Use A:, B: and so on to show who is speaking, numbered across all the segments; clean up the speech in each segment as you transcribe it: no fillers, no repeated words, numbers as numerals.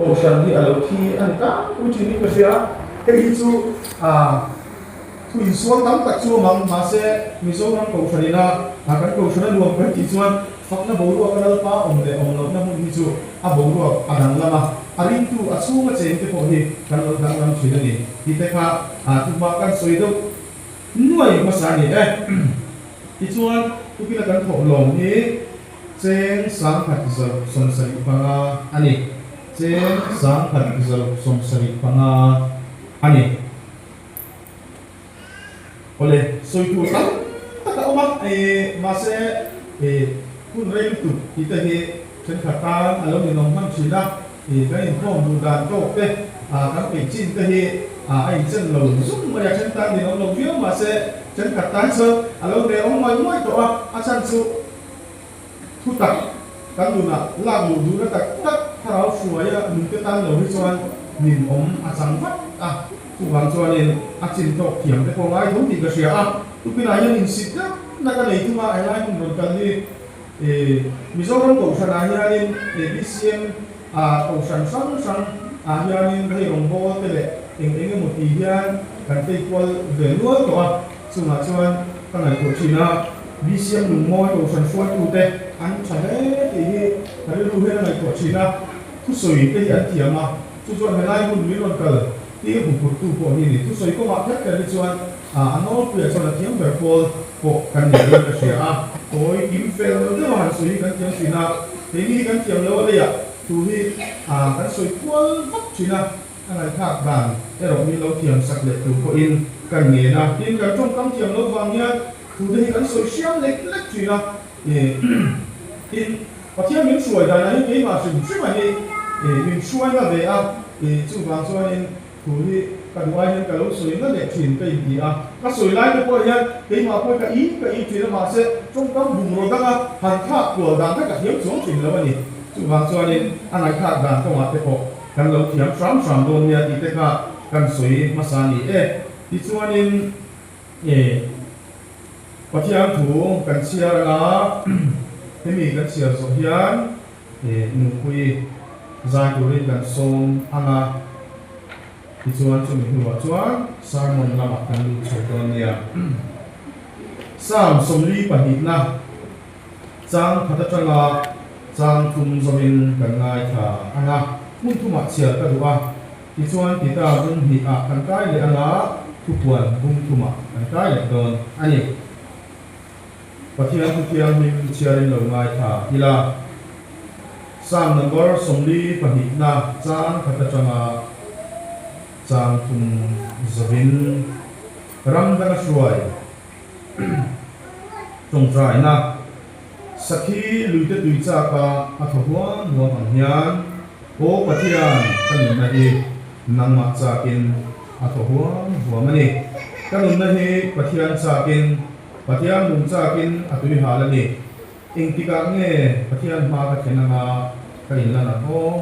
A: Kohhran hi a lo thi a ni tlangpui thin in ka hria. Hei hi chu thu insual tam tak chu a mang, mahse Mizoram Kohhran ina kan Kohhran a nuam kan tih chuan fakna boruak a Lalpa awm leh awm lohna hmun hi chu a boruak a danglam a, a ringtu a chhunga cheng te pawh hi kan lo danglam thin a ni tih te kha thuhma kan sawi deuh nuai hmasa a ni e. Tichuan, tukina kan thawh lawm hi. Cheng 1775 a ni. Cheng 1775 a ni. Awle, sawi tur tam tak a awm a, mahse hun rei lutuk tih te hi thenkhat tan a lo ninawm hman thin a, kan inkhawm duh dan tawk te, kan peih chin te hi a inchen lo zung mai a, then tan ninawm lo viau mahse thenkhat tan chuan a lo hnehawm ngawih ngawih tawh a, a chhan chu Thu tak kan nunah lak luh duhna tak tak thlarau hruaia nunte tan lo hi chuan nin awm a chang vat a, chuvang chuanin a chin tawk thiam te pawh ngai tho tih ka hria a, tukinah hian insit deuh na ka nei thung a, helai hmun rawn kal hi Mizoram Kohhranah hianin BCM Kohhran hrang hrang ah hianin hei rawngbâwl te leh eng eng emaw tih hian kan tei kual ve nual tawh a, chungah chuan ka ngaihtuah thin a, BCM lungmawi Kohhran hruaitute an tha hle tih hi ka rilru hian a ngaihtuah thin a, thusawi te hi an thiam a, chu chuan helai hun min rawn kal tir hmuphurtu pawh hi a ni. Thusawi kawngah kher kher hi chuan a nawlpuiah chuan a thiam ber pawl pawh kan ni in ka hria a, tawi kim fel deuha han sawi hi kan thiam thin a, keini hi kan thiam lo a leiah thu hi kan sawi kual vak thin a, a ngaihthlak dan erawh min lo thiam sak leh tur pawhin kan ngen a, tin kan tawngkam thiam lo vang hian thu te hi kan sawi hriam lek lek thin a, tin Pathian min hruai danah hian keimah hrim hrim a hi min hruaina ve a, chuvang chuanin Thu hi ka duh ai hian ka lo sawi na leh thin ka inti a, ka sawi lai te pawh hian keimah pawh ka i ka i thin a, mahse tawngkam bungraw danga han thlak kual dan kha ka thiam chuang thin lo a ni. Chuvang chuanin a ngaihthlak dan kawngah te pawh kan lo thiam hram hram dawn nia tih te kha kan sawi hmasa a ni e. Tichuanin e Pathian thu kan chhiar anga hemi kan chhiar zawh hian Nupui zai turin kan sawm ang a, tichuan chumi hnuah chuan sermon lamah kan lut chho dawn nia. Psalm 42na chang khat atanga chang thum zawmin kan ngaithla ang a, hmun thumah chhiar ka duh a, tichuan Tita bung hnihah kan kai leh ang a, thupuan bung thumah kan kai leh dawn a ni. Pathian thu thianghlim chhiarin lo ngaithla ila. Psalm number 42 na chang khat atanga chang thum zavin ram danga hruai tawngtaina sakhi luite tui chaka a thaw huam huam ang hian Aw Pathian ka nunna hi nangmah chakin a thaw huam huam a ni. Ka nunna hi Pathian chakin Pathian lung chakin a tui hal a ni. Engtikah nge Pathian hma ka thlen anga ka inlan ang aw?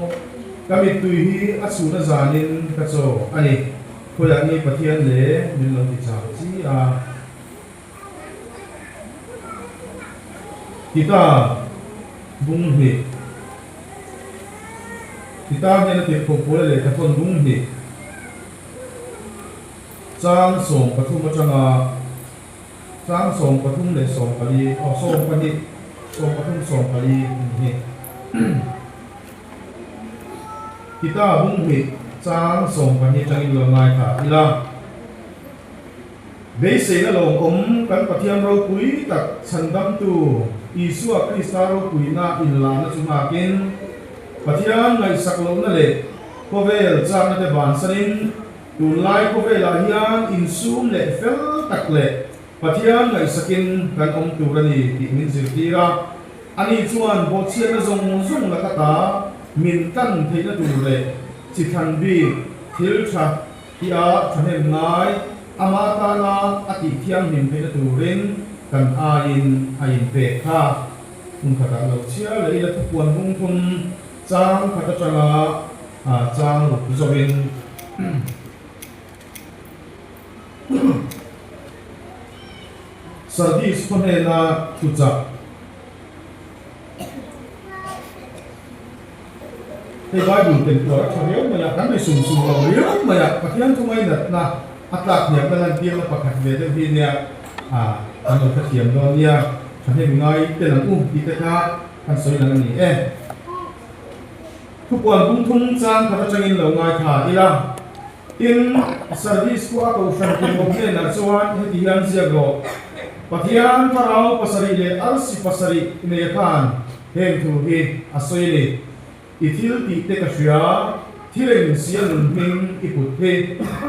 A: Ka mittui hi a chhun a zanin ka chaw a ni. Khawiah nge Pathian le min lo ti chak chi a? Tita bung hnih Tita hian a tirhkoh pawl a lehkha thawn bung hnih. Chang 13 atanga chang 13 leh 14, aw 12, 13 14 ni hi. Tita bung hnih chang 12 atangin lo ngaithla ila. Beiseina lawmawm kan Pathian ropui tak chhandamtu Isua Krista ropuina inlahna chu nghakin Pathian ngaihsak lohna leh khawvel chakna te bansanin Tunlai khawvelah hian insum leh fel tak leh Pathian ngaihsakin kan awm tur a ni tih min zirtir a. Ani chuan bawhchhiatna zawng zawng laka ta min tan theihna tur leh chi thlan bik thil tha tia thahnem ngai ama tana a tih thianghlim theihna turin kan aiin a inpek kha. Hmun khatah lo chhiar leh ila thupuan bung thum chang khat atanga chang ruk zawhin Sardis khaw hnena thuchah. Hei Bible ken tuar a tha riau mai a, kan ri sum sum lo riau mai a, Pathian thu ngainatna a tlak hniamna lantirna pakhat ve deuh hi nia kan lo hrethiam dawn nia, thahnem ngai tel ang u tih te kha kan sawi lang a ni e. Thupuan bungthum chang khat atangin lo ngaithla ila. Tin, Sardis khua kohhran tirhawm hnenah chuan heti hian ziak rawh, Pathian thlarau pasarih leh arsi pasarih nei khan heng thu hi a sawi a ni. I thil tih te ka hria, thil eng si a nun hming i put hi.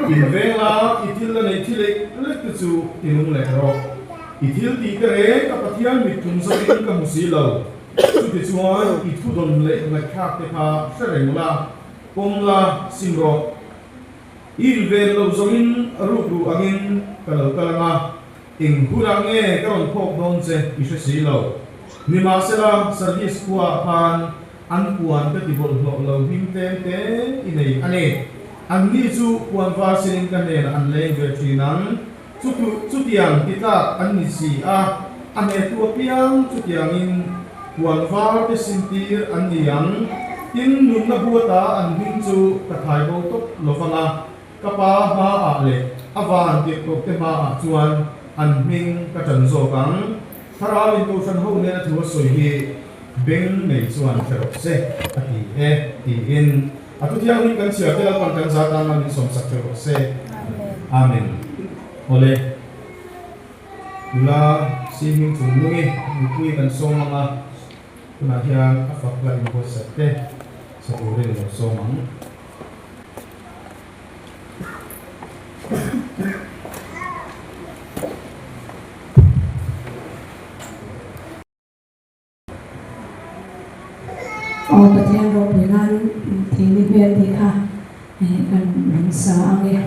A: Inveng la, i thil la neih thi lek lek te chu ti nung leh rawh. I thil tih te reng ka Pathian mit tlung zawkin ka hmu si lo. Chutichuan i thudawn leh ngaihthlak te kha hre reng la. Pawm la, sim rawh. I inven loh zawngin rukru angin ka lo kal ang a, eng hunah nge ka rawn phawk dawn che i hre si lo. Nimahsela, Sardis khuaah khan an puan ka ti bawlhhlawh lo hming tlem te i nei a ni. Anni chu puan var sinin ka hnenah an leng ve thin ang. Chutiang ti tlak an ni si a, a hnetu apiang chutiangin puan var te sintir an ni ang. Tin, nunna buata an hming chu ka thai bo tawp lo vang a, ka pa hmaah leh a van tirhkoh te hmaah chuan an hming ka ṭan zawk ang. Thlarau in Kohhran ho nena thu a sawi hi beng nei chuan hre rawh se, a ti e, tiin a thu thianghlim kan chhiar te Lalpan kan zat anga min sawmsak ṭeuh rawh se. Amen. Awle, nula Sihming Chungnungi mipui kan sawm ang a, tunah hian a fak la inbuatsaih te sa turin i lo sawm ang.
B: Aw Pathian ropui nan thingni hmel tih kha kan rawn sa ang e.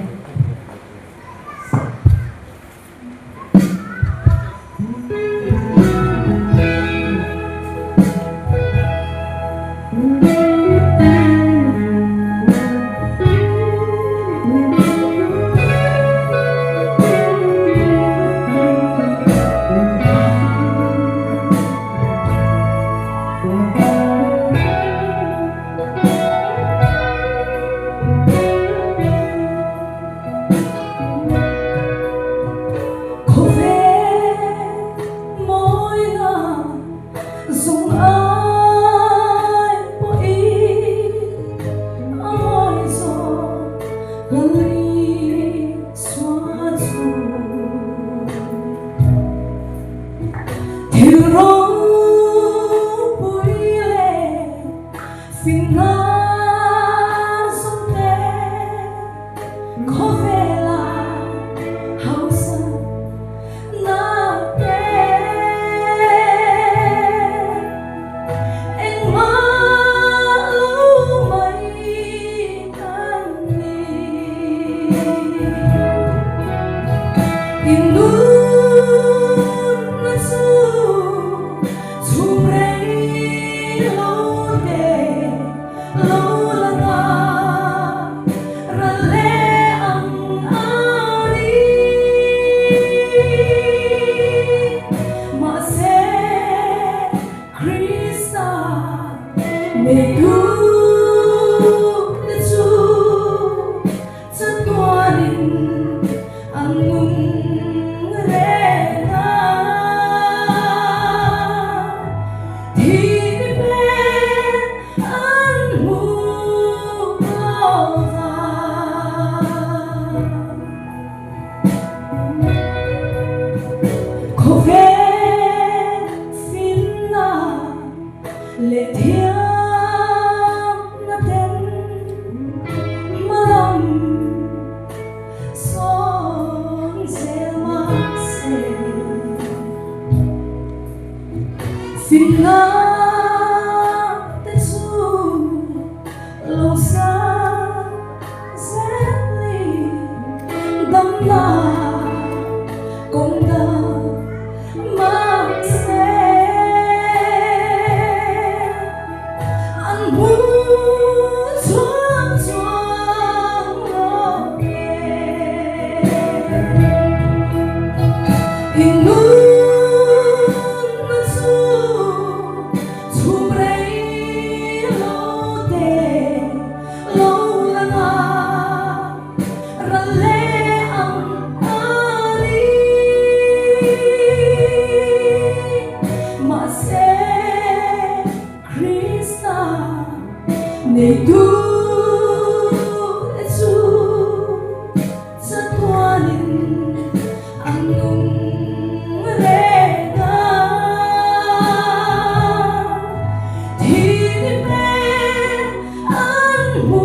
B: hmu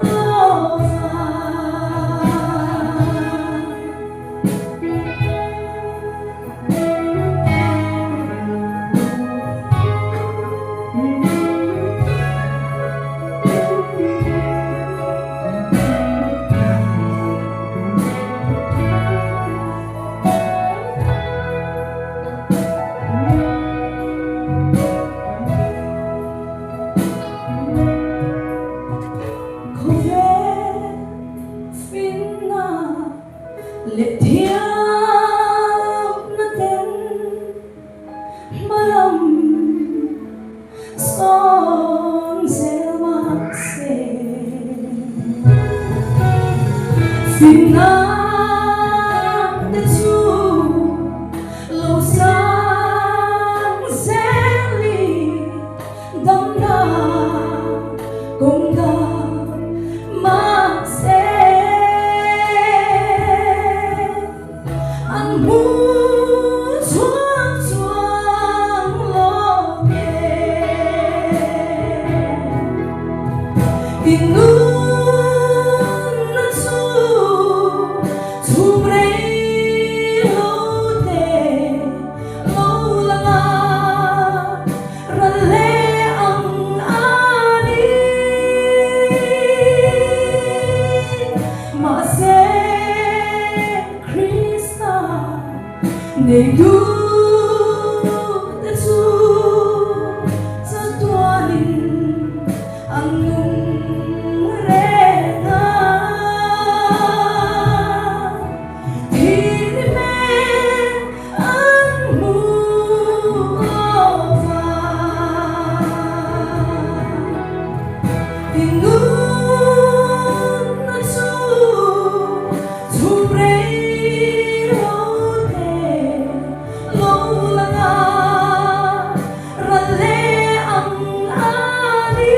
B: lova. Khawvel finna leh thiamna ten hmalam sawn zel mahse finna te chu lo sang zelin damna kawng dang mahse an hmu chhuak chuang lo nge i nunna chu chhum rei lo te lo lang a. Ral hle ang a ni. Mahse Krista neitu te chu chatuanin an nung reng a. Thil hmel an hmu ova. I nunna chu chhum rei lo te lo lang a, ral leh ang a ni.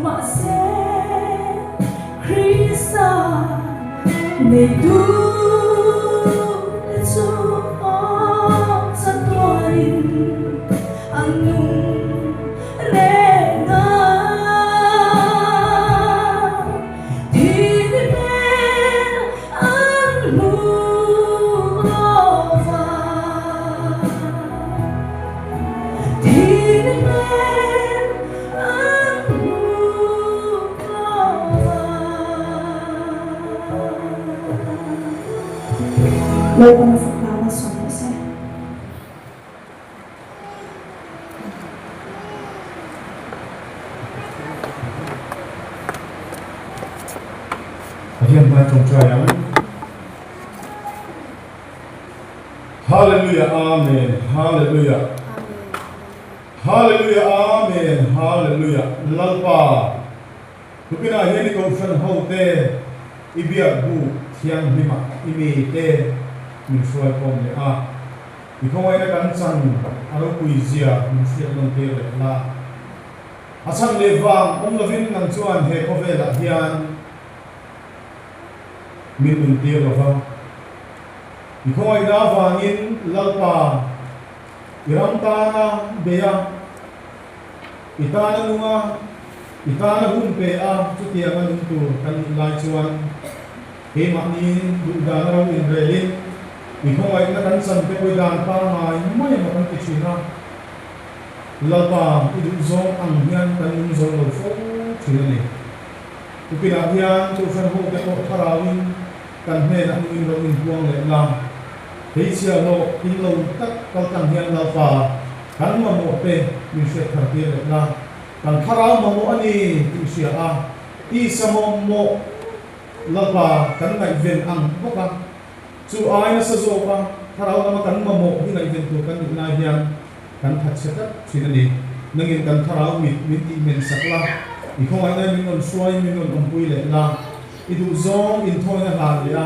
B: Mahse Krista neitu te chu awm chatuanin an nung reng a. Thil hmel an hmu lova. Thil hmel an hmu lova. Lalpan a fak hlauh a sawm rawh se.
A: Pathian hmai tawngtai ang. Hallelujah Amen Hallelujah Hallelujah Amen Hallelujah Lalpa Tupinah hian i kohhran ho te i biak bu thianghlimah i mi te min hruai khawm leh a, i khawngaihna kan chan a ropui zia min hriat nawn tir leh la. A chhan leh vang awm lovin nang chuan he khawvelah hian min nun tir lo va. I khawngaihna avangin Lalpa i ram tana bei a, i tana nung a, i tana hun pe a chutianga nung tur kan nih lai chuan keimahni duhdana ro inrelin i khawngaihna kan chan te pawh i dan pangngai mai emaw kan ti thin a. Lalpa i duhzawng ang hian kan nung zo lo fo thin a ni. Tupinah hian Kohhran hote pawh thlarauin kan hnenah nungin lo inpuang leh la. Hmeichhia hlawh in lo tak kal tlang hian Lalpa kan mamawh te min hriat thar tir leh la. Kan thlarau mamawh a ni tih hria a, tisa mamawh Lalpa kan ngaihven ang bawk a. Chu ai nasa zawk a, thlarau lama kan mamawh hi ngaihven tur kan nih lai hian kan thatchhe tlat thin a ni. Nangin kan thlarau mit min tih men sak la, i khawngaihna min rawn hruaiin min rawn awmpui leh la, i duhzawng inthawina hlan leh a,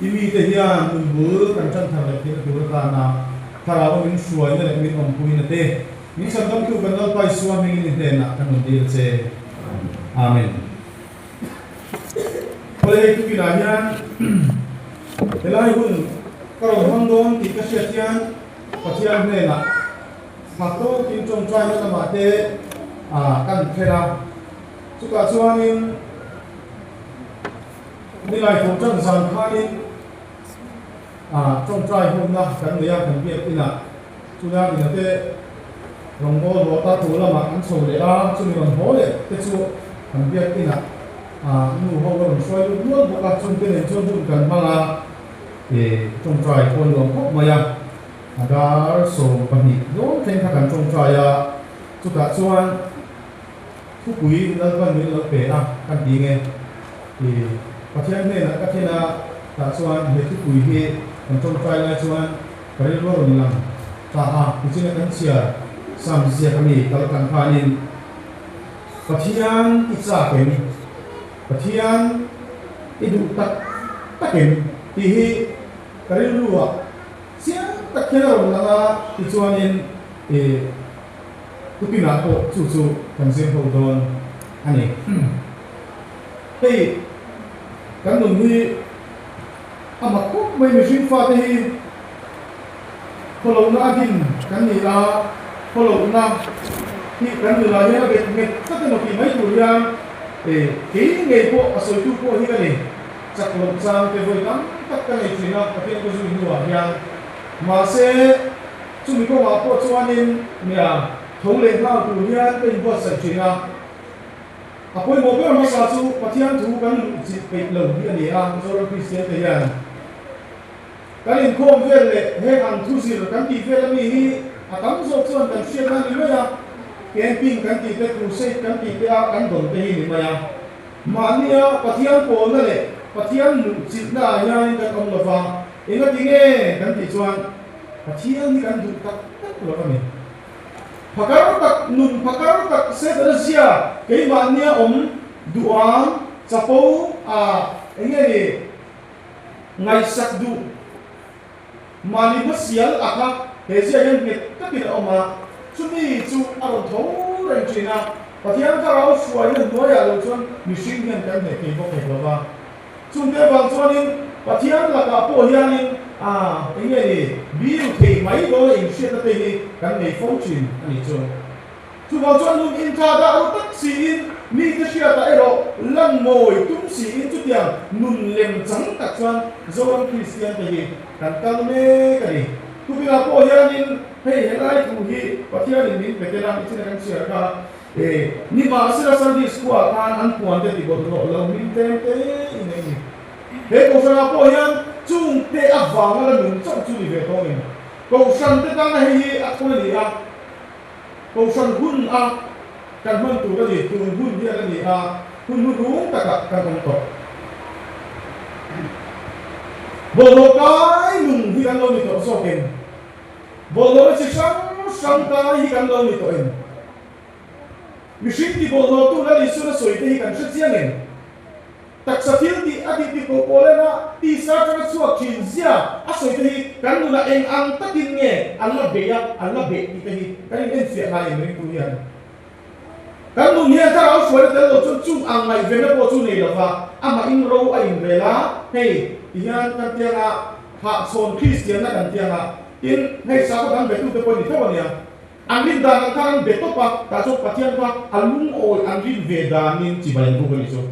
A: i mite hian nun bul kan tan thar leh theihna tur atana thlarau min hruaina leh min awmpuina te min chhandamtu kan Lalpa Isua hmingin i hnenah kan rawn dil a che. Amen. Awle hei tukinah hian helai hun ka rawn hmang dawn tih ka hriat hian Pathian hnenah. Phak tawkin tawngtaina lamah te kan kher a, chutah chuanin nilai tawh tan zan khanin tawngtai hunna kan nei a, kan biak inah chulai ina te rawngbâwl haw ta tur lamah an chho leh a, chumi rawn haw leh te chu kan biak inah nu ho a rawn hruai lut nual bawk a, chungte nen chuan hun kan hmang a, tawngtai pawh a nuam khawp mai a. A dar 12 dawn thleng kha kan tawngtai a, chutah chuan thupui Lalpan min lo pe a kan ti nge i Pathian hnenah ka thlen a, tah chuan he thupui hi kan tawngtai lai chuan ka rilru a rawn lang ta a, tichina kan chhiar Sam ziak ami kal kan khanin Pathian i chak em? Pathian i duh tak tak em? tih hi ka rilru ah Chiang tak hian a rawn lang a, tichuanin i tukinah pawh chu chu kan zir ho dawn a ni. Hei kan nun hi a mak khawp mai, mihring fate hi khawlohna a din kan ni a, khawlohna hi kan nunah hian a bet nghet tlat emaw tih mai tur hian kei ngei pawh a sawitu pawh hi ka ni. Chak loh chang te vawi tam tak ka nei thin a, Pathian ka zui hnuah hian. Mahse, chumi kawngah pawh chuanin nia tho leh nghal tur hian ka inbuatsaih thin a. A pawimawh ber hmasa chu Pathian thu kan luh chilh peih lo hi a ni a, Zoram Kristian te hian kan inkhawm vel leh heng ang thu zir kan tih vel ami hi a tam zawk chuan kan hriatna a ni mai a, camping kan tih te, crusade kan tih te a kan dawn te hi ni mai a. Mahnia Pathian pawlna leh Pathian luhchilhna ah hianin kan awm lova, engati nge kan tih chuan Pathian hi kan duh tak tak lo a ni. Phakar tak, nun phakar tak Setana zia keimahnia awm duhang chapo ah enge ni ngaihsak duh mahni hmasial a kha he zia hian nghet takin a awm a, chumi chu a rawn tho reng thin a, Pathian thlarau hruaina hnuaiah lo chuan mihring hian kan hneh thei bawk hek lo va. Chungte avang chuanin Pathian lakah pawh hianin a eng nge ni biru thei mai dawna inhriatna te hi kan nei fo thin a nih chu. Chuvang chuan nun intha dah ru tak siin mite hriatah erawh lan mawi tum siin chutiang nun lem chang tak chuan Zoram Kristian te hi kan kal mek a ni. Tukinah pawh hianin hei helai thu hi Pathianin min pe tel a, nichina kan chhiar kha e, nimahsela Sardis khuaah khan an puan te tibawlhhlawh lo hlim tlem te in ei ni. He Kohhranah pawh hian chungte avanga la nung chauh chu ni ve tawng em? Kohhran te tana hei hi a thawn a ni a. Kohhran hun a kan hman tur a ni, tun hun hian a ni a, hun hnuhnung takah kan awm tawh. Bawlhhlawh kai nun hi kan lo ni tawh zawk em? Bawlhhlawhna chi hrang hrang kai hi kan lo ni tawh em? Mihring ti bawlhhlawhtu Lal Isua sawi te hi kan hre chiang em? Taksa thil tih a tih tih pawh pawl ema tisa atanga chhuak thin zia a sawi te hi kan nunah eng ang takin nge an la bei a, an la beh tih te hi kan in enfiah ngai em ringtu hian. Kan nun hian thlarau hruaina tel lo chuan chung ang ngaihvenna pawh chu nei lova amah in ro a inrel a, hei ti hian kan tianga hahchhawn Kristianna kan tianga tin hei sakhaw dang betute pawh ni tho a nia. An rin dan ang khan an be tawp a, tah chuan Pathian kha a lungawi an rin ve danin chibai an buk a nih chu.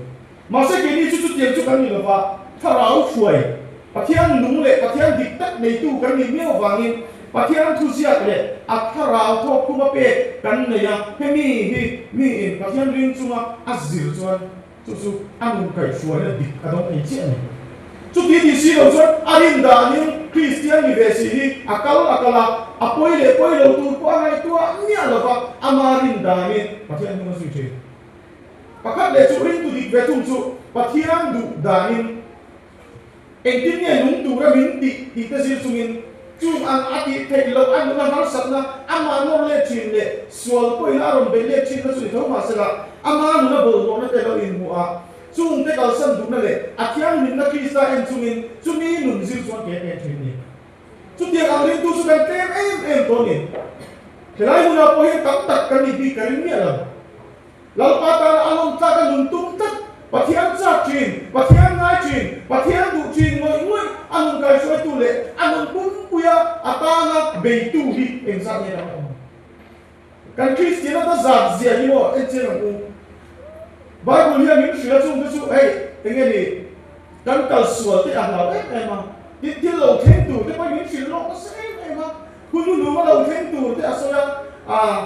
A: Mahse keini chu chutiang chu kan ni lova, thlarau hruai, Pathian nung leh Pathian dik tak neitu kan nih miau avangin Pathian thuziak leh a thlarau thawkkhuma pek kan nei a, hemi hi miin Pathian ring chunga a zir chuan Chu chu a nun kaihhruaina dik a dawng thei chiah a ni. Chuti tih si lo chuan a rin danin Kristian ni ve si hi a kal a kal a, a pawi leh pawi lo tur pawh a ngaihtuah miah lo va, ama rin danin Pathian hnung a zui thin. Pakhat leh chu ringtu dik ve thung chu Pathian duh danin Engtin nge nung tura min tih tih te zir chungin chung ang a tih theih loh a nuna harsatna amah nawr let thin leh sual pawhin a rawn beih let thinna chu ni tho mahsela ama nuna bawlhhlawhna te lo inhmuh a, chung te kalsan duhna leh a thianghlimna Krista en chungin chumi nun zir chuan ke pen thin a ni. Chutiang ang ringtu chu kan tlem em em tawh a ni. Helai hmunah pawh hian tam tak kan nih bik ka ring miah lo. Lalpa tana a lawm tlak a nun tum tlat, Pathian chak thin, Pathian ngai thin, Pathian duh thin ngawih ngawih a nun kaihruaitu leh a nun pumpuia a tana beitu hi engzat nge dang awm? Kan Kristian ata zat zia hi maw en chiang ang u. Bible hian min hrilh a chungte chu hei enge ni kan kal sual te a hlau em em a, tin thil lo thleng tur te pawhin min hrilh lawk nasa em em a, hun hnuhnung a lo thleng tur te a sawi a, ah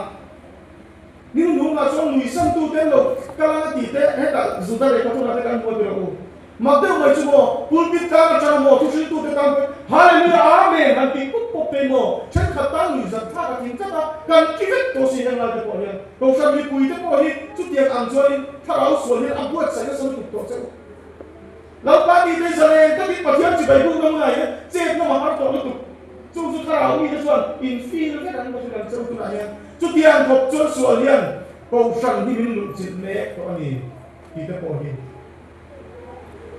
A: ni hnuhnung ah chuan nuihsan tu te an lo kal ang a tih te hetah Juda lehkha thunah te kan hmu a ti rawh u. Mak deuh mai chu maw, pulpit tlang atanga maw thuhriltute tan pawhin Hallelujah Amen han tih pup pup te maw thenkhat tan nuihzat thlak a tling tlat a, kan ti vek tawh si heng laite pawh hian Kohhran mipuite pawh hi chutiang ang chuanin thlarau sual hian a buatsaih nasa lutuk tawh che u. Lalpa tite zalen takin Pathian chibai bukna hmunah hian chet nawm a har tawh lutuk. Chung chu thlarau mite chuan in feel vek an va hrilh ang che u tunah hian chutiang khawp chuan sual hian Kohhran hi min luhchilh mek tawh a ni tite pawh hi.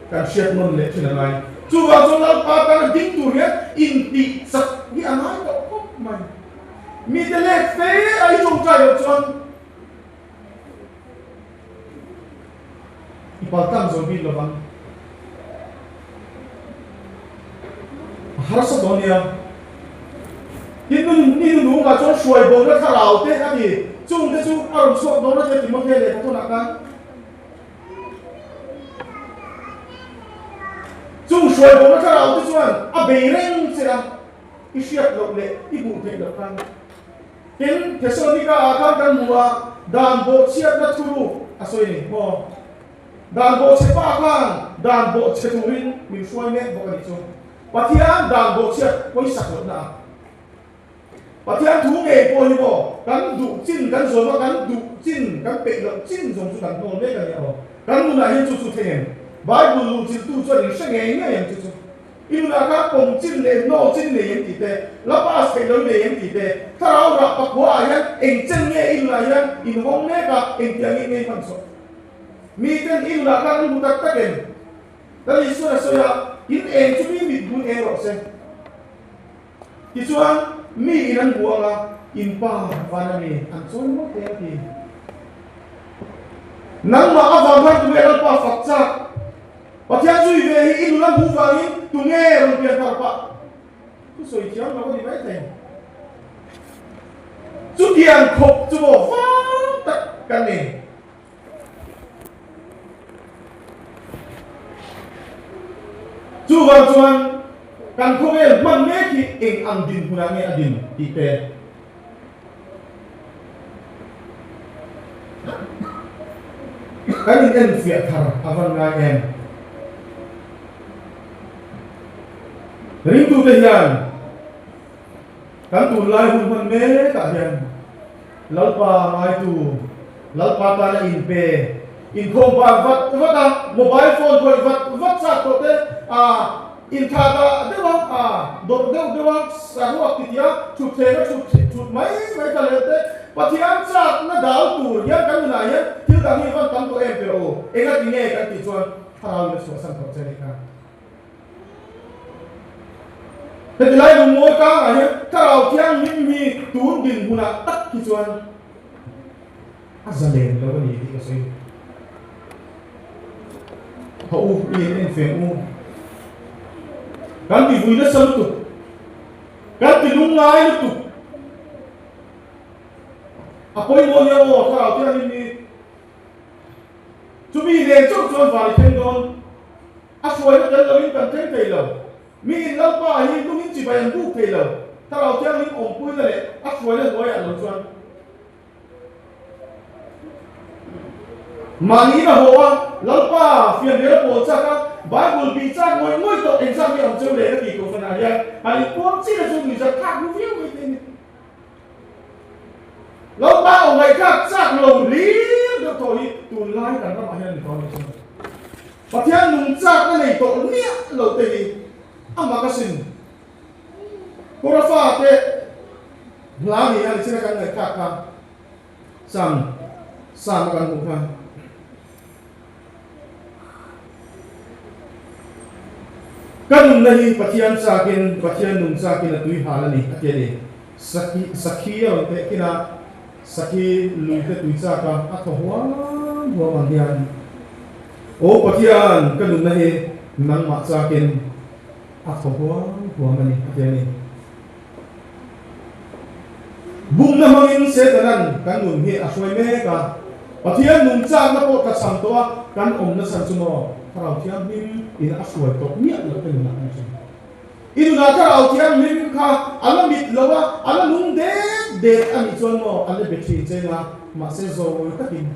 A: Kan hriat nawn leh thin a ngai. Chuvang chuan Lalpa tana ding tur hian intih chak hi a ngai tawh khawp mai. Mite let fe a i tawngtai loh chuan i paltlang zo bik lovang. A harsa dawn nia. Tin nun ni hnunungah chuan hruai bona thlarau te a ti. Chungte chu a rawn chhuak dawn a tia Timothea lehkha thawnah khan. Chung hruai bawhna thlarau te chuan a bei reng che a, i hriat loh leh i hmuh theih loh khan. Tin, Thesalonika ah khan kan hmu a, dan bawhchhiatna thuruk a sawi a ni maw? Dan bawhchhe pa khan dan bawhchhe turin min hruai mek bawk a nih chu. Pathian dan bawhchhiat pawisak lohna ah. Pathian thu ngei pawh hi maw kan duh chin kan zawm a, kan duh chin kan peih loh chin zawng chu kan hnawl mek a nia aw. Kan nunah hian chu chu thleng em? Bible luhchilhtu chuan in hre ngei ngei ang chu chu. I nunah khan pawm chin leh hnawl chin nei em tih te, la pass theih lo nei em tih te, thlarau rah pakua ah hian eng chen nge i nunah hian in hawng mek a, engtiang in nge i hman chhuah? Miten i nunah khan an hmu tak tak em? Lal Isuan a sawi a, In eng chu mi mit hmun eng rawh se. Tichuan, mi in an hmu ang a, in pa van a mi an chawi ngawt te a ti. Nangmah avang khan tunge Lalpa fak chak? Pathian zui ve hi i nula hmuh vangin tunge rawn pian thar pah? Thu sawi thiam lo a ni maithei. Chutiang khawp chu maw vang tak kan ni. Chuvang chuan kan khawvel hman mek hi eng ang dinhmunah nge a din tih te kan inenfiah thar a van ngai em? Ringtute hian kan tunlai hun hman mekah hian Lalpa ngaitu, Lalpa tana inpe, inkhawm ban vat vat a, mobile phone khawih vat vat chak tawh te, a inthah dah deuh a, a dawrh deuh deuh a, saruak titia thutthleng a thut thut mai mai ta leh te, Pathian chakna dal tur hian kan nunah hian thil dang hi van tam tawh em tirh u, engati nge kan tih chuan thlarau in a chhuahsan tawh che a nih kha. Heti lai lungmawi tlangah hian thlarau thianghlim hi tun dinhmunah tak hi chuan a zalen lo a ni tih ka sawi. Thaw u, i en en feng u. Kan ti vui nasa lutuk. Kan ti lungngai lutuk. A pawimawh nia aw thlarau thianghlim hi. Chumi nen chauh chuan van i thleng dawn. A hruaina tel loin kan thleng thei lo. Mi in Lalpa hi lungin chibai an buk thei lo. Thlarau Thianghlim awmpuina leh a hruaina hnuaiah lo chuan mahni in a haw a, Lalpa fianrial a pawl chak a, Bible bih chak ngawih ngawih tawh engzat nge awm cheu leh ka tih tur fanah hian han inpuang chin a chu nuihzat thlak hnu viau mai te ni. Lalpa aw ngaihthlak chak lo hlir deuh tawh hi tunlai kan ramah hian a ni tawh a ni chuan. Pathian nungchakna nei tawh miah lo te hi a mak asin. Kawra fate hla ni a ni chin a kan ngaihthlak kha Sam Sam a kan hmuh kha. Ka nunna hi Pathian chakin, Pathian nungchakin a tui hal a ni, a ti a ni. Sakhi, sakhi a rawn teh khin a, sakhi lui te tui chak a, a thaw huam huam ang hian, Aw Pathian, ka nunna hi nangmah chakin a thaw huam huam a ni, a ti a ni. Bumna hmangin Setanan kan nun hi a hruai mek a, Pathian nungchakna pawh tla cham tawh a, kan awmna chhan chu maw Thlarau Thianghlim in a hruai tawh miah loh te nunah kan hre. I nunah Thlarau Thianghlim kha a la mit lo a, a la nung det det a nih chuan maw a la be thin cheng a, mahse zawi takin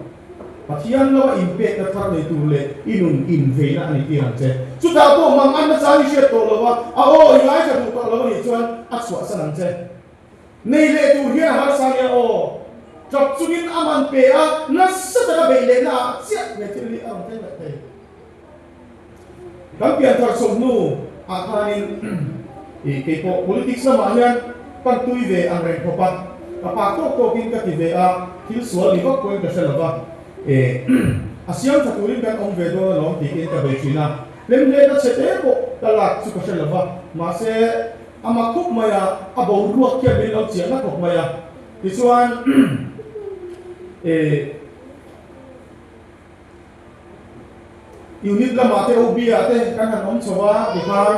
A: Pathian lo a inpekna thar nei tur leh i nun inveina a ni tir ang che. Chutah pawh mang anna chang i hriat tawh lo a, a aw i ngaithla duh tawh lo a nih chuan a chhuahsan ang che. Nei leh tur hian a harsa nia aw. Tap chungin a man pe a, nasa taka beih lehna ah chiah he thil hi a rawn thleng leh thei. Kan pianthar chho hnu ah khanin ih keipawh politics lamah hian pan tui ve ang reng khawp a, ka pak tawk tawkin ka ti ve a, thil sual ni vak pawhin ka hre lo va, eh a siam tha turin kan awm ve dawn alawm tiin ka bei thin a, hlemhletna chhe te pawh ka lak chu ka hre lo va, mahse a mak khawp mai a, a boruak khian min lo chiahna khawp mai a, tichuan eh. Unit lamah te OB ah te kan han awm chho a tikhan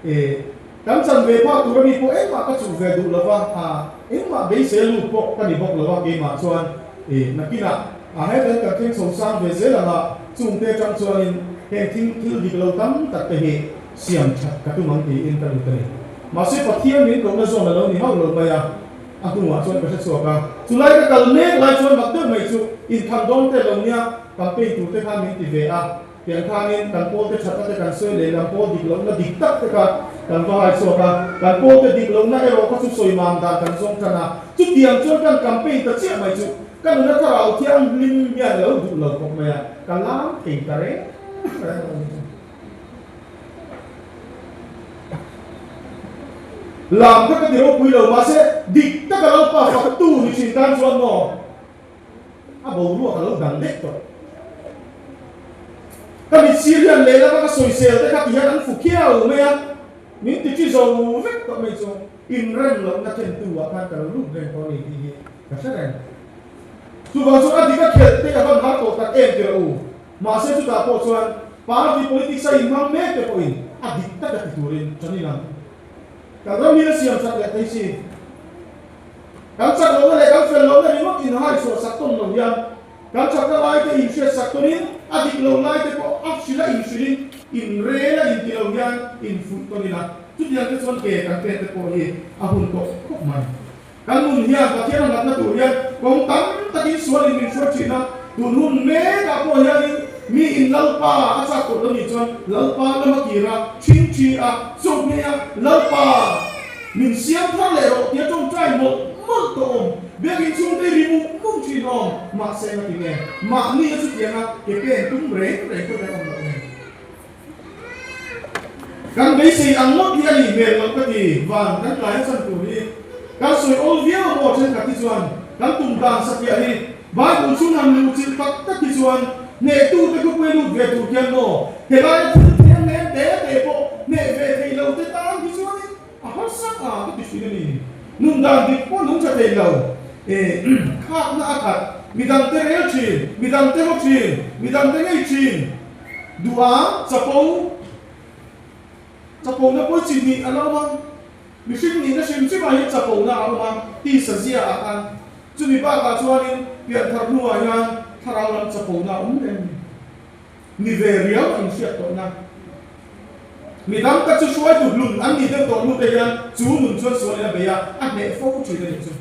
A: eh kan chan ve phak tur ami pawh engmah ka chuh ve duh lova a engmah beisei lut pawh ka ni bawk lova keimah chuan eh nakinah a hetlai kan thleng chho sang ve zel anga chungte atang chuanin heng thil thil dik lo tam tak te hi siam that ka tum ang tiin ka lut a ni. Mahse Pathian min kohna zawn a lo ni hauh lo mai a. A hnungah chuan ka hre chhuak a, chulai ka kal mek lai chuan mak deuh mai chu inthlan dawn te lo nia, campaign tur te khan min ti ve a, tiang khanin kan pawl te thatna te kan sawi leh lam pawl dik lohna dik tak te kha kan va hai chhuak a, kan pawl te dik lohna erawh kha chu sawi mam dan kan zawng tan a, chutiang chuan kan campaign ta chiah mai chu ka nuna thlarau thianghlim hian lo duh lo khawp mai a, ka lam thei ta reng reng lo ni chu. Lam kha ka ti ropui lo, mahse dik taka lo pa fak tu ni thin tan chuan maw a boruak a lo dang daih tawh. Ka mit sir hian lehlam a ka sawisel te kha ti hian an fu khiau mai a, min ti chi zo vek tawh mai chu inrem lohna thentu ah khan ka lo lut reng tawh a ni tih hi ka hre reng. Chuvang chuan a dik a khelh te ka van har tawh tak em tirh u. Mahse chutah pawh chuan party politics a inhmang mek te pawhin a dik taka ti turin tan in ang. Kan ram hi a siam that leh thei si. Kan chak lohna leh kan fel lohna ringawt inhai chhuah sak tawn lo hian kan chakna lai te inhriat sak tawnin a dik lo lai te pawh a hrilh a inhrilhin inrel a inti lo hian infuih tawn ila chutiang te chuan ke kan pen te pawh hi a hun tawh khawp mai. Kan nun hian Pathian a hlatna tur hian kawng tam takin sualin min hruai thin a, tun hun mekah pawh hianin mi in Lalpa a chak tawh lo nih chuan Lalpa lama kir a, ṭhingṭhi a, chawhmeh a, Lalpa min siam thar leh rawh tia ṭawngṭai mawlh mawlh tawh awm. Biakin chhungte ri mum mum thin awm, mahse engati nge mahni a chutianga ke pen tum reng reng pawh hian awm loh nen. Kan beisei ang ngawt hi a nih hmel loh ka ti, van kan tlai a chan tur hi kan sawi awl viau a maw thenkhat hi chuan kan tum dan satliah hi Bible chhung han luh chilh tak tak hi chuan hnehtu te khawpui lut ve tur khian maw helaia thil thiam lem te te pawh hneh ve thei lo te tan hi chuanin a harsa a ka ti thin a ni. Nun dan dik pawh nung tha thei lo e khakna a khat midang te rel thin, midang te haw thin, midang te ngei thin. Duham chapo, chapona pawi chi hnih a lo awm a, mihring nihna hrim hrimah hian chapona a awm a, tisa zia ah khan. Chumi bakah chuanin pianthar hnuah hian thlarau lam chapona a awm reng a ni. Ni ve riau a inhriat tawhna. Mi dang tak chu hruaitu hlun an nih deuh tawh hnute hian chu nun chuan sualin a bei a, a hneh fo thin a nih chu.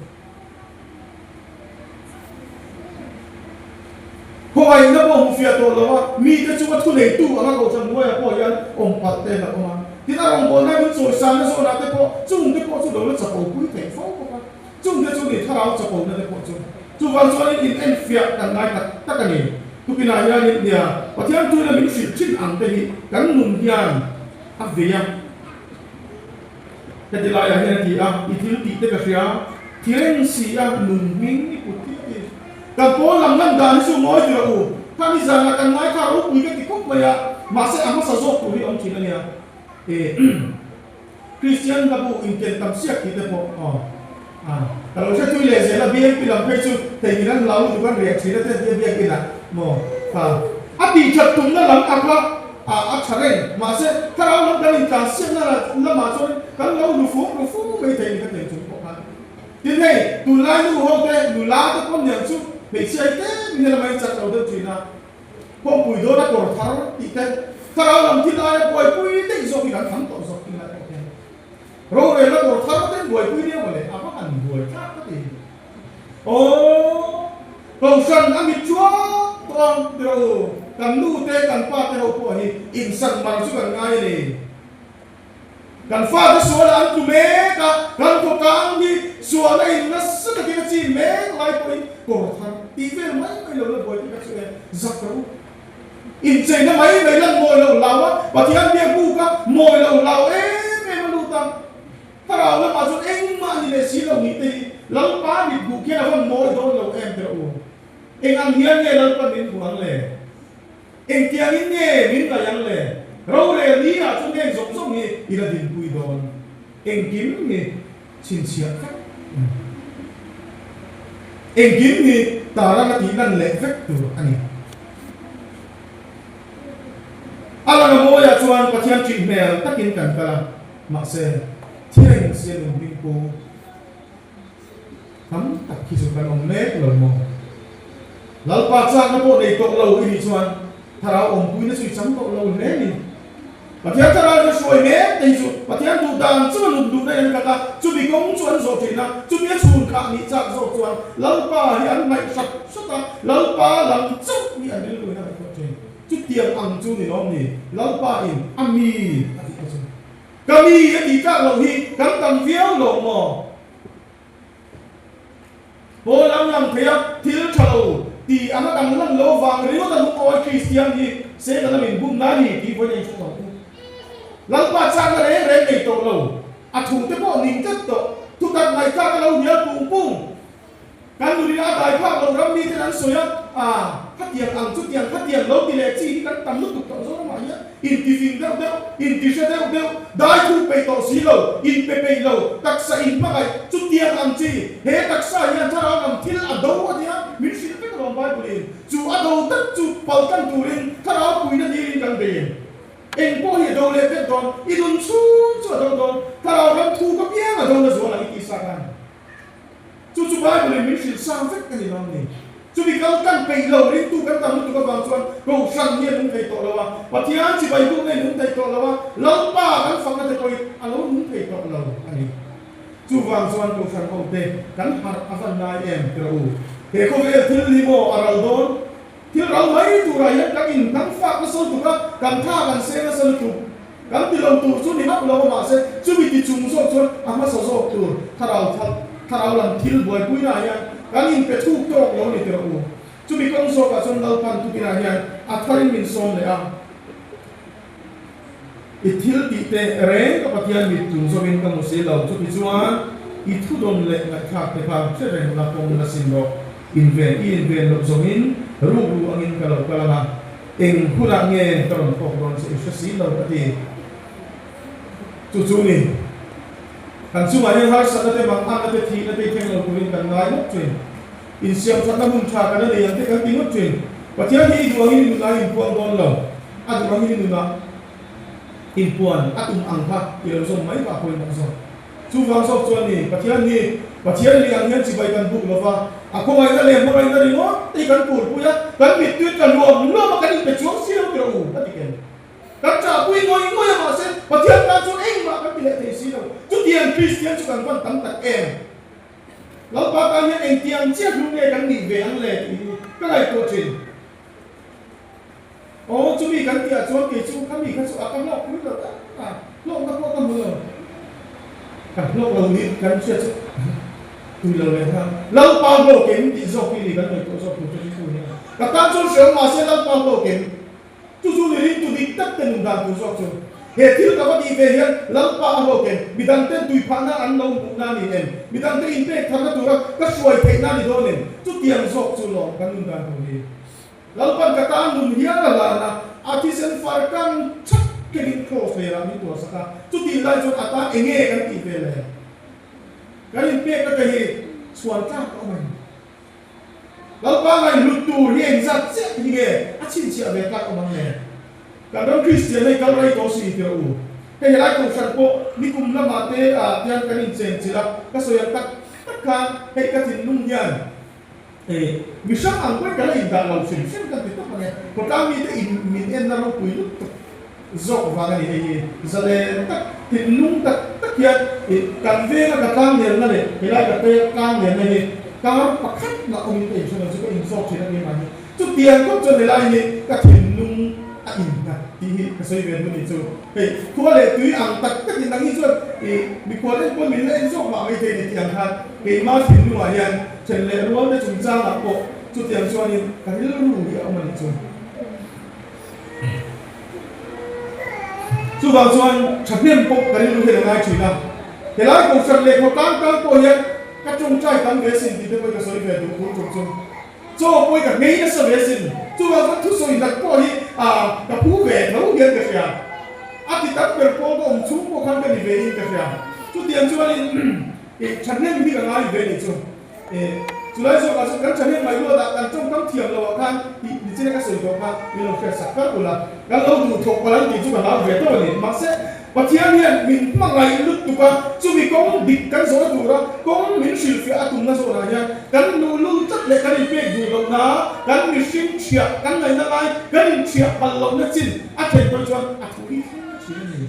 A: Khawngaihna pawh hmu fiah tawh lo a, mite chunga thuneitu anga kohhran hnuaiah pawh hian awm palh te hlauh awm a. Tin, a rawngbawlna min chawisangna zawnah te pawh chungte pawh chu lo la chapopui theih fo bawk a. Chungte chu ni thlarau chapona te pawh chu. Chuvang chuanin in enfiah kan ngai tak tak a ni. Tukinah hianin nia Pathian tuina min hrilh thin ang te hi kan nun hian a vei a. Heti laiah hian a ti a, I thil tih te ka hria, thi reng si a, nun hming i put hi a ti. Kan pawl lam lan dan hi chu ngawi ti rawh u, khami zanah kan ngaithla ropui ka ti khawp mai a, mahse a hmasa zawk tur hi a awm thin a nia. E Kristian hlabu inken tam siak tih te pawh aw a ka lo hre tui leh zel a, BMP lam phei chu theihnghilh an hlau lutuk an riah thin a te tia biakinah maw kha a tih that tumna lam a kha a a tha reng mahse thlarau lam kan intlan siakna lamah chuan kan lo hlu fum hlu fum mai thei ni ka thei chung pawh khan. Tin hei, tunlai nu ho te, nula te pawh niang chu hmeichhia hi tlem in helama in chat lo deuh thin a, khawmpui dawn a kawr thar tih te, thlarau lam thil aia buaipui daih zawk hi kan tham tawh zawk tunlai pawh hian. Rorelna kawr thar ten buaipui nia mawle, a va han buai thlak ka ti. Aw, Kohhran a mit chuang tawh ang ti rawh u, kan nu te kan pa te ho pawh hi insan mar chu kan ngai a ni. Kan fate sualah an tlu mek a, kan khawkang hi suahna in nasa takin a chin mek lai pawhin kawr thar tih vel mai mai lo la buai te kha chu e zak rawh u. Incheina mai mai lan mawi lo hlau a, Pathian biak buk a mawi lo hlau em em a lut a. Thlarau lamah chuan engmah ni leh si lo nih te hi Lalpa mit hmuh khian a van mawi dawn lo em te rawh u. Eng ang hian nge Lalpa min hmuh ang le? Engtiangin nge min ngaih ang le? Rorel ni ah chuan heng zawng zawng hi i la dinpui dawn. Engkim hi chhinchhiah vek a ni. Engkim hi tarang a tih lan leh vek tur a ni. A lang a mawiah chuan Pathian ṭih hmel takin kan kal a, mahse thireng sia nun hmingpu tam tak hi chu kan awm mek lo maw? Lalpa chakna pawh nei tawh lo i nih chuan Thlarau awmpuina chu i chang tawh lo hle ni. Pathian Thlarau in a hruai mek te hi chu Pathian duh dan chu a nun duhna in an khat a, chumi kawng chu an zawh thin a, chumi a chhun khah nih chak zawk chuan Lalpa hi an ngaih hrat hrat a, Lalpa lam chauh hi an rilru in a ngaihtuah thin. Chutiang ang chu ni lawm ni? Lalpa in a mi a tih te chu. Ka mi a tih tlak loh hi kan tam viau lo maw? Pawl lam lang thei a, thil tha lo tih anga dang lan lo vang ringawt a lungawi Kristian hi Satan a min bum na ni tih vawiin a inhre tawh u. Lalpa chakna reng reng nei tawh lo, a thute pawh ning tlat tawh, thutak ngaihthlak a lo hnial pung pung. Kan nunina a dai phak lo ram miten an sawi a, ah, khatiang ang chutiang khatiang lo ti leh chi hi kan tam lutuk tawh Zoramah hian intifing deuh deuh, intihre deuh deuh, dai thu peih tawh si lo, inpe peih lo, taksa inhmangaih chutiang ang chi, he taksa hian thlarau lam thil a do a nia, min hrilh vek alawm Bible in, chu a do tak chu paltlang turin thlarau puina dilin kan bei em? Eng pawh hi a do leh vek dawn, i nun chhung chu a do dawn, thlarau ram thu ka piang a do na zual ang i tih sak ang. Chu chu Bible in min hrilh sang vek a ni lo ni. Chumi kal kan peih lo, ringtu kan tam lutuk avang chuan Kohhran hi a nung thei tawh lo a, Pathian chibai bukna in nung thei tawh lo a, Lalpa kan fakna te pawhin a lo nung thei tawh lo a ni. Chuvang chuan Kohhran ho te kan harh a van ngai em ti rawh u. He khawvel thil hi maw a ral dawn? Thil ral mai turah hian kan in kan fak nasa lutuk a, kan tha kan seng nasa lutuk. Kan ti lo tur chu ni hauh lo a, mahse chumi ti chung zawk chuan a hmasa zawk tur thlarau thlarau lam thil buaipuina ah hian kan in pe thuk tawk lo ni tirh u. Chumi kawng zawkah chuan Lalpan tukinah hian a tharin min sawm leh a. I thil tih te reng ka Pathian mit tlung zawkin ka hmu si lo, chuti chuan i thudawn leh ngaihthlak te kha hre reng la pawm la sim rawh. Inven i inven loh zawngin rukru angin ka lo kal ang a, eng hunah nge ka rawn tawk dawn che i hre si lo ka ti. Chu chu ni, kan chungah hian harsatna te, manganna te, thihna te i thleng lo turin kan ngai ngawt thin. Insiamthatna hun tha kan la nei ang te kan ti ngawt thin. Pathian hi i duh angin i nunah i inpuang dawn lo, a duh angin i nunah inpuan a tum ang kha i lo zawm mai pah pawimawh zawk. Chuvang zawk chuan ni, Pathian hi Pathian ri ang hian chibai kan buk lova, a khawngaihna leh hmangaihna ringawt te hi kan purpui a, kan mittui tla luam luam a kan inpe chuang si lo tirh u a ti ken. Kan chahpui ngawih ngawih a mahse Pathian tan chuan engmah kan ti leh thei si lo. Chutiang Kristian chu kan van tam tak em? Lalpa tan hian engtiang chiah hlu nge kan nih ve ang le tih hi ka ngaihtuah thin. Aw, chumi kan tihah chuan kei chu kha mi kha chu a ka hlawk pui lo tak a, hlawkna pawh ka hmu lo. Ka hlawk lo nih kan hria chu tui lo leh nghal. Lalpa hlawk em tih zawk hi ni kan ngaihtuah zawk tur chu ringtu hian. Ka tan chuan hreawm mahse Lalpa hlawk em? Chu chu ni ringtu dik tak te nun dan tur zawk chu. He thil ka va tih ve hian Lalpa a hlawk em? Midang ten tui phahna an lo hmuhna a ni em? Midang te inpek tharna tura ka hruai theihna a ni dawn em? Chutiang zawk chu lawm kan nun dan tur hi. Lalpan ka tan nun hial a hlan a, a thisen far kan chhak kengin kraws lerah min tuarsak a, chutih lai chuan a tan enge kan tih ve le? Kan inpekna te hi chhuan tlak a awm em? Lalpa ngaihhlut tur hi engzat chiah hi nge a chhinchhiah ve tlak awm ang le? Kan ram Kristian hei kal rei tawh si tirh u. Hei helai kohhran pawh nikum lamah te ah hian kan inchen chilh a, ka sawi ang tak. tak khan hei ka thinlung hian e mi hrang ang pawhin ka la indah lo hrim hrim kan ti tawp ang e. Khawtlang mite in min enna ropui lutuk zawk vang a ni hei hi. Zalen tak, thinlung tak tak hian i kan venga ka tlang nelna leh helai ka tlang nelna hi kar pakhat mah awmin ka inhre lo chu ka inzawk thin a ni mahni. Chutiang khawp chuan helai hi ka thinlung a innghat tih hi ka sawi ve duh ni chu. Hei khua leh tui ang tak takin nang hi chuan i mikhual en pawn min la en zawk mah maithei ni tih ang khan keima thinlungah hian then leh rual te chungchangah pawh chutiang chuanin ka rilru hi a awm a nih chu. Chuvang chuan thahnem pawh ka rilru hian a ngai thin a, helai kohhran leh khawtlang tan pawh hian ka tawngtai tam ve sin tih te pawhin ka sawi ve duh bul tum chu. Chaw pawhin ka nghei nasa ve sin. Chuvang chuan thusawi hlat pawh hi ka phu ve tho hian ka hria. A ti tam ber pawl ka awm chhung pawh khan ka ni ve in ka hria. Chutiang chuanin thahnem hi ka ngai ve nih chu. Chulai zawkah chuan kan thahnem mai luatah kan tawngkam thiam loah khan tih nichina ka sawi tawh kha min lo hriat sak kar ula. Kan lo duh thawk palh ang tih chu ka hlau ve tawh a ni. Mahse, Pathian hian min hmangaih lutuk a, chumi kawng dik kan zawhna tura kawng min hrilhfiah a tumna zawnah hian kan luhlul tlat leh kan inpek duh lohna, kan mihring thiah kan ngaihna lai kan inthiah palh lohna chin a thlen pawh chuan a thu hi thleng thin a ni.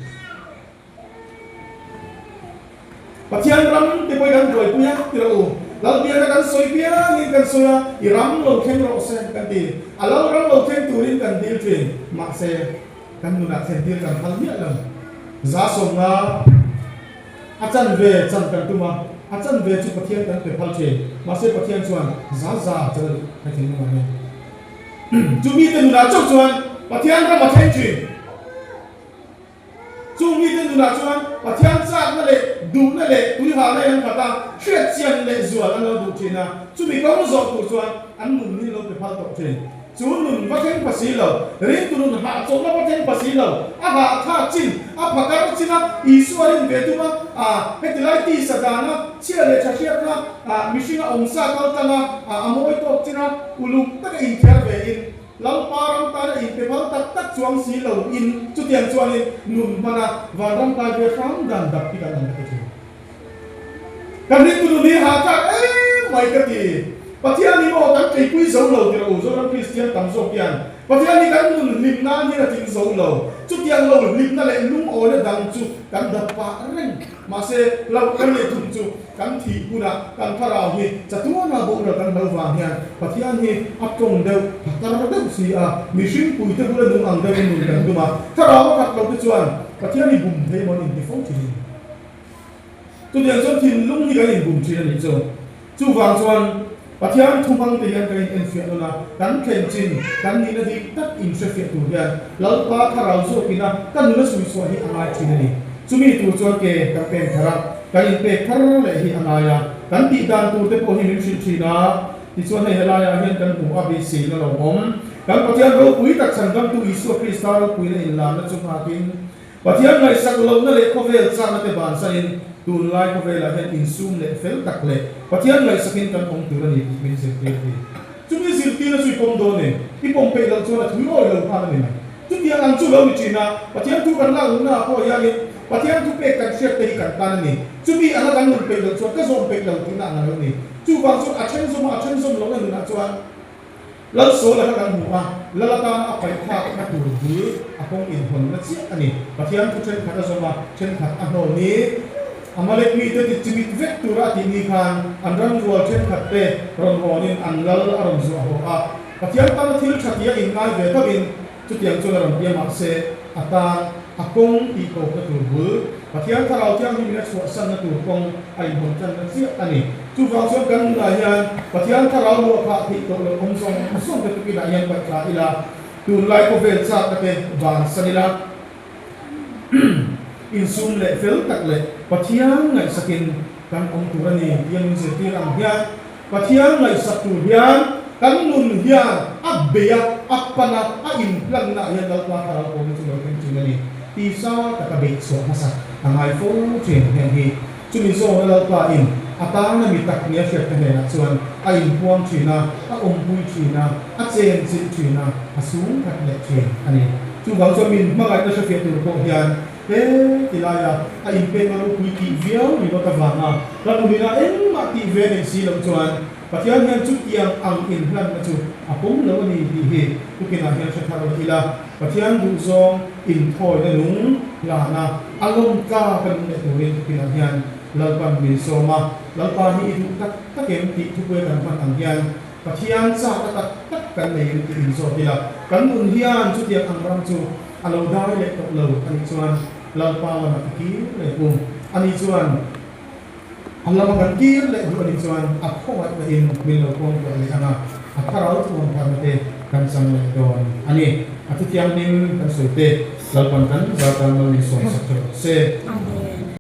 A: Pathian ram te pawh hi kan buaipui a ti rawh u. Lalbiakna kan sawi piangin kan sawi a, i ram lo thleng rawh se kan ti. A lo ram lo thleng turin kan dil thin. Mahse, kan nunah thlentir kan phal miah lo. 150 a chanve chan kan tum a, a chanve chu Pathian kan pe phal thin. Mahse, Pathian chuan 100 chan a duh hei thinlungah hian. Chumi te nunah chauh chuan Pathian ram a thleng thin. Chung mite nunah chuan Pathian chakna leh duhna leh tuihalna in an khat a, hriatchian leh zual an lo duh thin a, chumi kawng zawh tur chuan an nun hi an lo pe phal tawh thin. Chu nun va thleng pha si lo, ringtu nun hahchawlhna va thleng pha si lo, a hahthlak chin, a phakar chin a, Isua rin ve tum a, a heti lai tisa dana chhia leh tha hriatna, a mihringa awmsa kal tlang a, a mawi tawk chin a, uluk taka inthiar ve in, Lalpa ram tana inpe phal tak tak chuang si lo in chutiang chuanin nun hmana vanram kai ve hram dan dap hi kan ang ka ti thin. Kan rintu nun hi hahthlak em mai ka ti. Pathian hi maw kan tleipui zo lo ti rawh u Zoram Kristian tam zawk hian Pathian hi kan nun hlim nan hian a tling zo lo. Chutiang lo hlimna leh lungawina dang chu kan dap pah reng. Mahse, hlauh kan neih thung chu kan thih hunah kan thlarau hi chatuana boral kan hlo vang hian Pathian hi a tawng deuh, a tar deuh si a, mihring puite bula nung ang deuhin nun kan tum a, thlarau a khat lo te chuan Pathian hi bum thei maw an inti fo thin. Chutiang chuan thinlung hi kan inbum thin a nih chu. Chuvang chuan Pathian thu hmang te hian kan in enfiah nawn a, kan thlen chin, kan nihna dik tak in hrefiah tur hian Lalpa thlarau zawkina ka nuna suichhuah hi a ngai thin a ni. Chumi tur chuan ke kan peng thar a, kan inpek thar leh hi a ngai a, kan tih dan tur te pawh hi min hrilh thin a. Tichuan hei helaiah hian kan hmu a beiseina lo awm. Kan Pathian ropui tak chhandamtu Isua Krista ropuina inlarna chu nghakin, Pathian ngaihsak lohna leh khawvel chakna te bansain tunlai khawvelah hian insum leh fel tak leh Pathian ngaihsakin kan awm tur a ni tih min zirtir a ni. Chumi zirtirna chu i pawm dawn em? I pawm peih loh chuan a thui awi lo nghal a ni mai. Chutiang ang chu lo ni thin a, Pathian thu kan lak luhnaah pawh hianin Pathian thu pek kan hriat te hi kan tan a ni. Chumi anga kan nun peih loh chuan ka zawm peih lo tihna ang a lo ni. Chuvang chuan a then zawm a, a then zawm lohna nunah chuan Lalsawla kha kan hmu a, Lal atana a paih thlakna tur bul a kawng inhawnna chiah a ni. Pathian thu thenkhat a zawm a, thenkhat a hnawl ni. Amalek mite ti chimit vek tura a tih ni khan an ram rual thenkhat te rawn hawnin an lal a rawn zuah haw a. Pathian tana thil tha tia inngai ve thovin chutiang chuan a rawn ti a, mahse a tan a kawng tih tawpna tur bul Pathian Thlarau Thianghlimin a chhuahsanna tur kawng a inhawn tanna chiah a ni. Chuvang chuan kan nunah hian Pathian Thlarau luah phah theih tawh loh awm zawng zawng te tukinah hian paih thla ila, tunlai khawvel chakna te bansan ila, insum leh fel tak leh Pathian ngaihsakin kan awm tur a ni tih a min zirtir ang hian Pathian ngaihsak tur hian kan nun hian a bei a, a pan a, a inplanna ah hian Lalpa Thlarau pawhna chu lo thleng thin a ni. Tisa taka beih chhuah hmasa a ngai fo thin heng hi. Chumi zawna Lalpa in a tana mi tak nia hriatte hnenah chuan a inpuang thin a, a awmpui thin a, a chenchilh thin a, a sung khat leh thin a ni. Chuvang chuan min hmangaihna hrefiah tur pawh hian. He ti laia a inpekna ropui tih viau ringawt avanga kan awmina engmah tih ve nei si loh chuan Pathian hian chutiang ang inhlanna chu a pawm lo a ni tih hi tukinah hian hre thar la ila, Pathian duhzawng inthawina nung hlana a lawm tlak a nung leh turin tukinah hian Lalpan min sawm a, Lalpa hi i duh tak tak em tih thupui kan hman ang hian Pathian chakna tak tak kan nei em tih inzawt ila, kan nun hian chutiang ang ram chu a lo dai leh tawh lo a nih chuan Lalpa lamah i kir leh u a nih chuan A lama kan kir leh duh a nih chuan a khawngaihna in min lo kawngkuah leh ang a, a thlarau thuamtharna te kan chang leh dawn a ni. A thuthianghlim kan sawi te Lalpan kan zar tan mal min sawmsak tha rawh se.